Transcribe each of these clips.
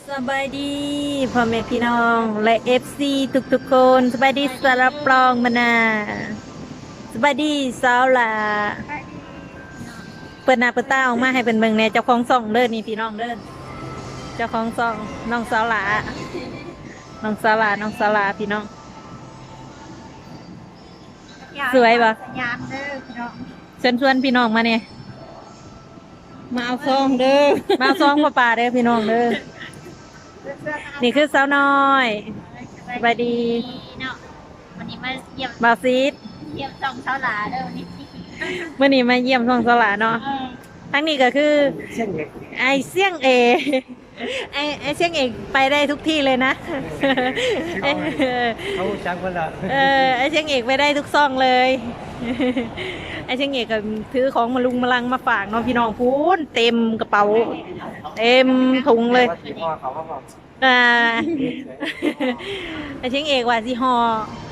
ສະບາຍດີພໍ່ແມ່ພີ່ນ້ອງ ແລະ ເອັຟຊີ ທຸກໆຄົນ. ສະບາຍດີສາວລາວປອງມານາ. ສະບາຍດີສາວຫຼ້າ. ເປີດໜ້າເປີດຕາອອກມາໃຫ້ເພິ່ນເບິ່ງແດ່. ເຈົ້າຂອງຊ່ອງເດີນີ້ພີ່ນ້ອງເດີ. ເຈົ້າຂອງຊ່ອງ ນ້ອງສາວຫຼ້າ. ນ້ອງສາວຫຼ້າ ນ້ອງສາວຫຼ້າ ພີ່ນ້ອງ. ສວຍບໍ່? ສະຫຍາມເດີພີ່ນ້ອງ. ເຊີນຊວນພີ່ນ້ອງມາແດ່. ມາເອົາຊອງເດີ. ມາເອົາຊອງພໍ່ປ້າເດີພີ່ນ້ອງເດີ. ນີ້ຄືສາວນ້ອຍ. ສະບາຍດີເນາະ. ວັນນີ້ມາຢ້ຽມບ່າວຊີດ. ຢ້ຽມຊ່ອງສາວຫຼ້າເດີມື້ນີ້. ມື້ນີ້ມາຢ້ຽມຊ່ອງສາວຫຼ້າເນາະ. ເອີ ທາງນີ້ກໍຄື ຊຽງເອ ອ້າຍຊຽງເອ. ໄອ້ ໄອ້ຊຽງເອກໄປໄດ້ທຸກທີ່ເລີຍນະ. ເອີ ເຂົາຮູ້ຈັກເບິດແລ້ວ. ເອີ ໄອ້ຊຽງເອກໄປໄດ້ທຸກຊ່ອງເລີຍ. ໄອ້ຊຽງເອກກໍຖືຂອງມາລຸງມາລັງມາຝາກເນາະພີ່ນ້ອງ. ພຸ້ນ ເຕັມກະເປົາ ເຕັມຖົງເລີຍ. ອ່າ ໄອ້ຊຽງເອກວ່າຊິຫໍ່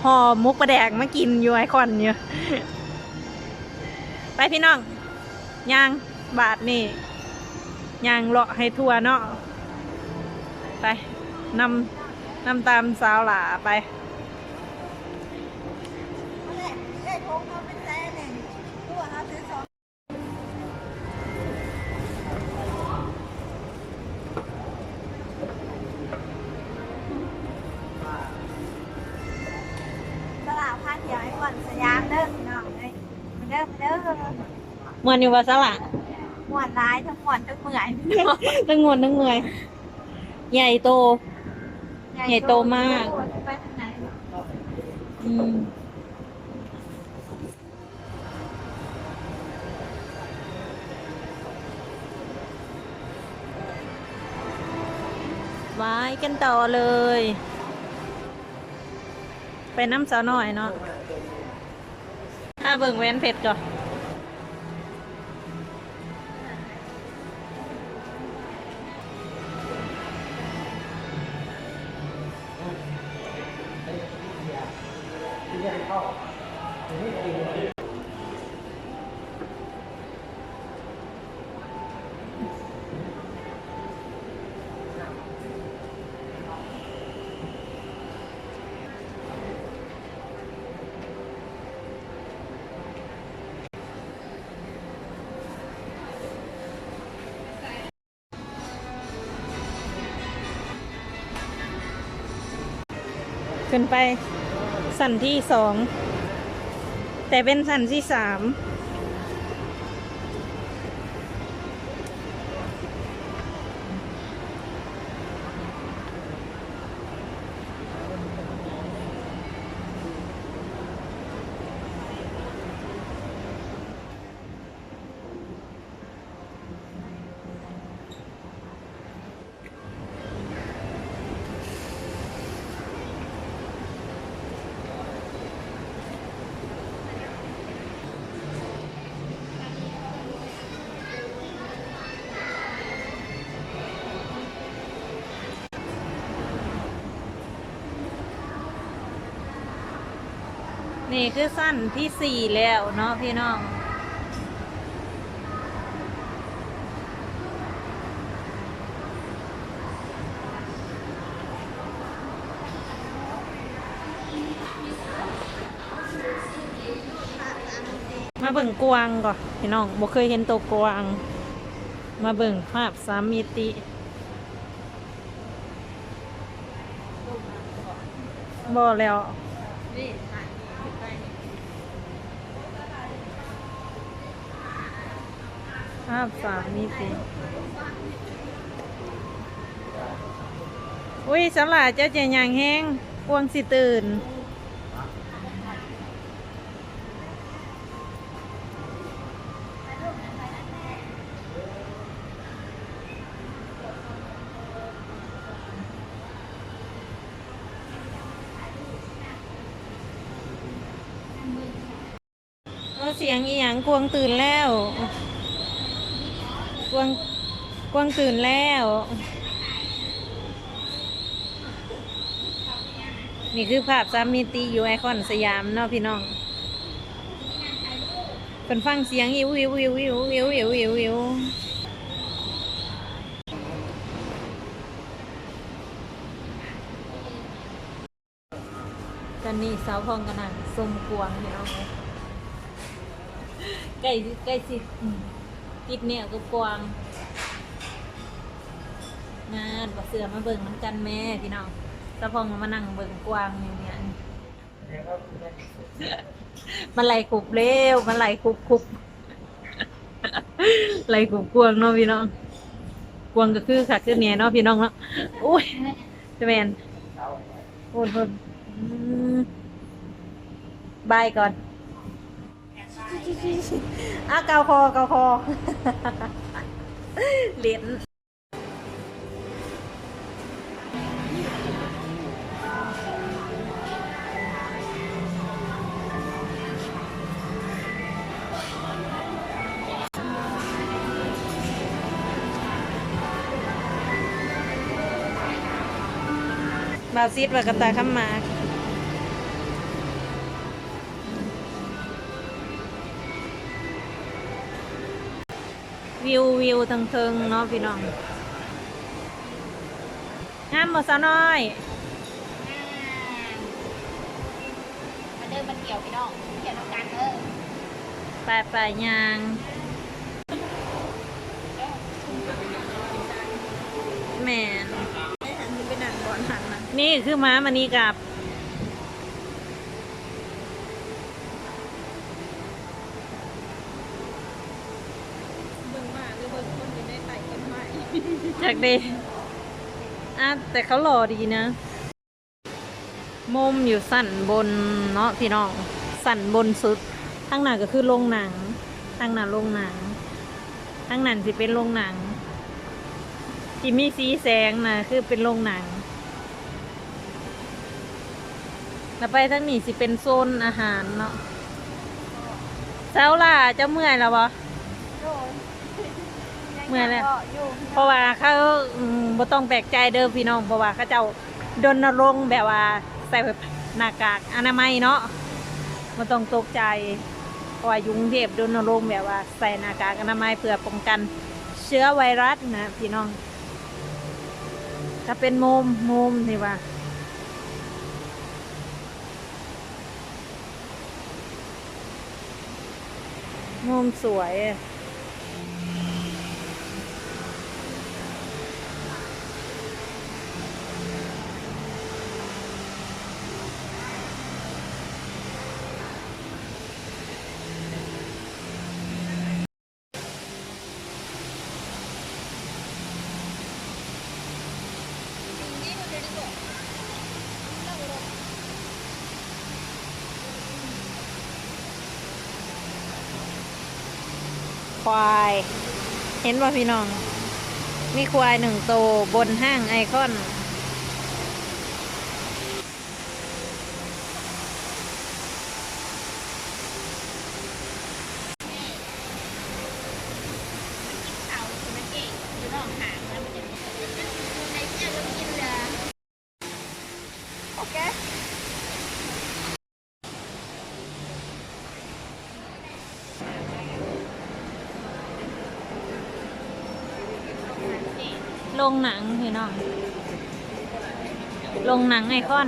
ຫໍ່ໝົກປາແດກມາກິນຢູ່ໄອຄອນຢູ່. ໄປພີ່ນ້ອງ. ຍ່າງບາດນີ້ ຍ່າງເລາະໃຫ້ທົ່ວເນາະ. ໄປ ນຳ ນຳຕາມສາວຫຼ້າໄປ. ສາວຫຼ້າພາທ່ຽວໄອຄອນສະຫຍາມເດີພີ່ນ້ອງເອີຍ. ມາເດີ ມາເດີ. ມ່ວນຢູ່ບໍ່ສາວຫຼ້າ? ມ່ວນຫຼາຍ ທັງມ່ວນທັງເມື່ອຍ. ທັງມ່ວນທັງເມື່ອຍ. ໃຫຍ່ໂຕ ໃຫຍ່ໂຕມາກ. ອືມ ຫວາຍກັນຕໍ່ເລີຍ. ໄປນຳສາວນ້ອຍເນາະ. ຖ້າເບິ່ງແຫວນເພັດກ່ອນ. ຂຶ້ນໄປຊັ້ນທີສອງ ແຕ່ເປັນຊັ້ນທີສາມ. ນີ້ຄືຊັ້ນທີສີ່ແລ້ວເນາະພີ່ນ້ອງ. ມາເບິ່ງກວາງກ່ອນພີ່ນ້ອງ, ບໍ່ເຄີຍເຫັນໂຕກວາງ. ມາເບິ່ງພາບສາມມິຕິ. ບໍ່ແລ້ວ ພາບສາມມິຕິ. ອຸ້ຍ ສາວຫຼ້າ ເຈົ້າຈະຍ່າງແຮງ ກວາງຊິຕື່ນ. ໂອ້ ສຽງອີ່ຫຍັງ? ກວາງຕື່ນແລ້ວ ກວາງ ກວາງຕື່ນແລ້ວ. ນີ້ຄືພາບສາມມິຕິຢູ່ໄອຄອນສະຫຍາມເນາະພີ່ນ້ອງ. ເພິ່ນຟັງສຽງ ອິວ ອິວ ອິວ. ນີ້ສາວພອງກໍນັ່ງຊົມກວາງພີ່ນ້ອງເອີຍ ໃກ້ ໃກ້ຊິ ອືມ ຕິດແນວກັບກວາງ. ນັ້ນ ບໍ່ເຊື່ອມາເບິ່ງນຳກັນແມ້ພີ່ນ້ອງ. ສາວພອງກໍມານັ່ງເບິ່ງກວາງຢູ່ນີ້ ມັນໄລ່ຄຸບແລ້ວ ມັນໄລ່ຄຸບໆ ໄລ່ຄຸບກວາງເນາະພີ່ນ້ອງ. ກວາງກໍຄືຄັກຄືແນ່ເນາະພີ່ນ້ອງເນາະ. ໂອ້ຍ ຈະແມ່ນ ໂພດ ໂພດ ອືມ ບາຍກ່ອນ. ອ່າ ເກົາຄໍ ເກົາຄໍ ຫຼິ້ນ. ບ່າວຊິດວ່າກະຕ່າຄຳໝາກ. ວິວ ວິວທາງເທິງເນາະພີ່ນ້ອງ. ງາມບໍ່ສາວນ້ອຍ? ງາມ. ມາເດີມາທ່ຽວພີ່ນ້ອງ ທ່ຽວນຳກັນເດີ. ໄປ ໄປ ຍ່າງ. ແມ່ນ. ໄປຫັນຊິໄປນັ່ງບ່ອນຫັ້ນນະ. ນີ້ຄືມາ ມານີ້ກັບ ເບິ່ງໝາກ ຫຼືເບິ່ງຄົນຢູ່ໃນໃຕ້ຕົ້ນໄມ້ ຈັກເດ້. ອ່າ ແຕ່ເຂົາຫຼໍ່ດີນະ. ມຸມຢູ່ຊັ້ນບົນເນາະພີ່ນ້ອງ ຊັ້ນບົນສຸດ. ທາງໜ້າກໍຄືໂລງໜັງ ທາງໜ້າໂລງໜັງ. ທາງນັ້ນຊິເປັນໂລງໜັງ ທີ່ມີສີແສງນະ ຄືເປັນໂລງໜັງ. ແລ້ວໄປທາງນີ້ຊິເປັນໂຊນອາຫານເນາະ. ສາວຫຼ້າ ເຈົ້າເມື່ອຍແລ້ວບໍ່? ໂດຍ ເມື່ອຍແລ້ວ ເພາະວ່າເຂົາ ອືມ ບໍ່ຕ້ອງແປກໃຈເດີພີ່ນ້ອງ ເພາະວ່າເຂົາເຈົ້າ ລົນນະລົງແບບວ່າໃສ່ໜ້າກາກອະນາໄມເນາະ ບໍ່ຕ້ອງຕົກໃຈ ເພາະວ່າຢູ່ກຸງເທບລົນນະລົງແບບວ່າໃສ່ໜ້າກາກອະນາໄມເພື່ອປ້ອງກັນເຊື້ອໄວຣັສນະພີ່ນ້ອງ. ກໍເປັນມຸມ ມຸມທີ່ວ່າ ມຸມສວຍ. ຄວາຍ ເຫັນບໍ່ພີ່ນ້ອງ? ມີຄວາຍໜຶ່ງໂຕບົນຫ້າງໄອຄອນ. ໂລງໜັງພີ່ນ້ອງ ໂລງໜັງໄອຄອນ.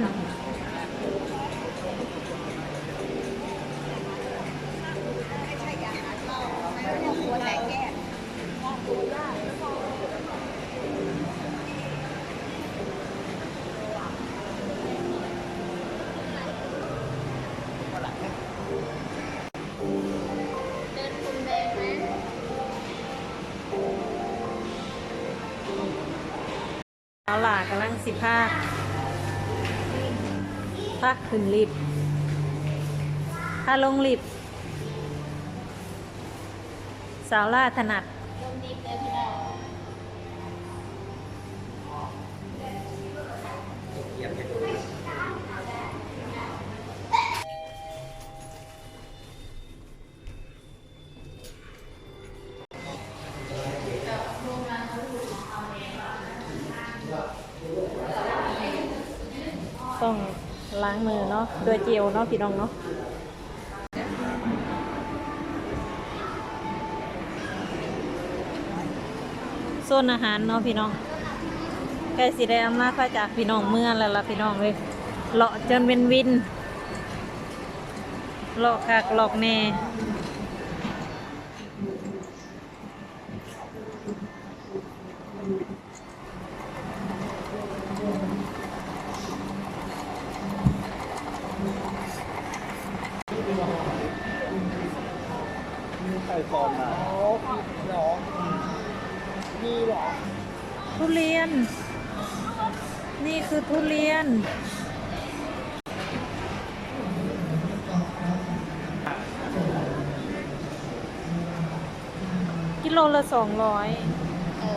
ສາວຫຼ້າກຳລັງຊິພາ ພາຂຶ້ນລິບ ພາລົງລິບ. ສາວຫຼ້າຖະໜັດ. ຕ້ອງລ້າງມືເນາະ ດ້ວຍເຈວເນາະ ພີ່ນ້ອງເນາະ. ໂຊນອາຫານເນາະພີ່ນ້ອງ ໃກ້ຊິໄດ້ອຳລາພາຈາກພີ່ນ້ອງເມືອແລ້ວລະພີ່ນ້ອງເອີຍ ເລາະຈົນເວັນວິນ. ລອກຄັກລອກແນ່. ທຸລຽນ ນີ້ຄືທຸລຽນ. ກິໂລລະສອງຮ້ອຍ. ເອີ.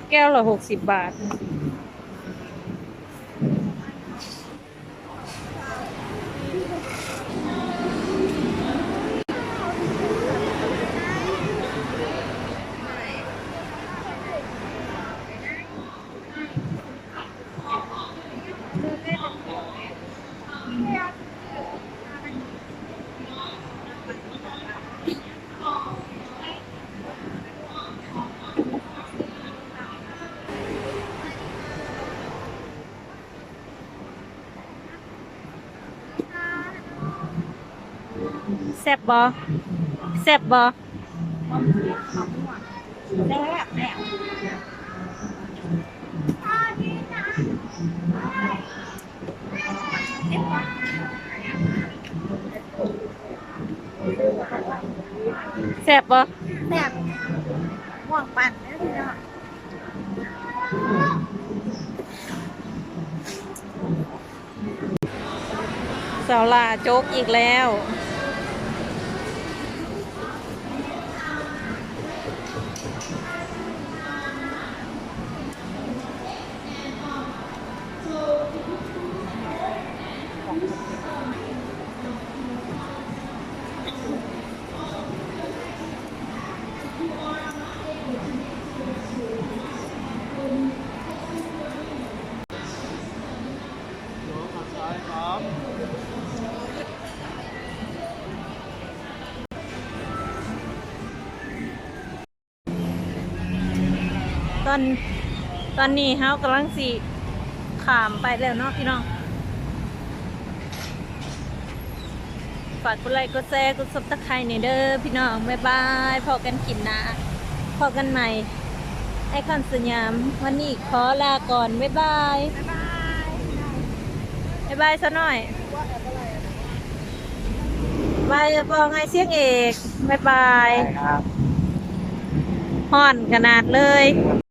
ແກ້ວລະຫົກສິບບາດ. ແຊບບໍ່? ແຊບບໍ່? ແຊບແຊບ. ແຊບບໍ່? ແຊບ. ມ່ວງປັ່ນເດີພີ່ນ້ອງ. ສາວຫຼ້າໂຈກອີກແລ້ວ. ຕອນ ຕອນນີ້ເຮົາກຳລັງຊິຂ້າມໄປແລ້ວເນາະພີ່ນ້ອງ. ຝາກກົດໄລ ກົດແຊ ກົດ Subscribe ແດ່ເດີພີ່ນ້ອງ. ບາຍບາຍ ພໍ້ກັນຄລິບໜ້າ ພໍ້ກັນໃໝ່. ໄອຄອນສະຫຍາມ ວັນນີ້ຂໍລາກ່ອນ ບາຍບາຍ ບາຍບາຍ ບາຍບາຍຊາວນ້ອຍ ບາຍບອກໃຫ້ສຽງເອກ ບາຍບາຍ. ໄດ້ຄັບ. ຮ້ອນຂະໜາດເລີຍ.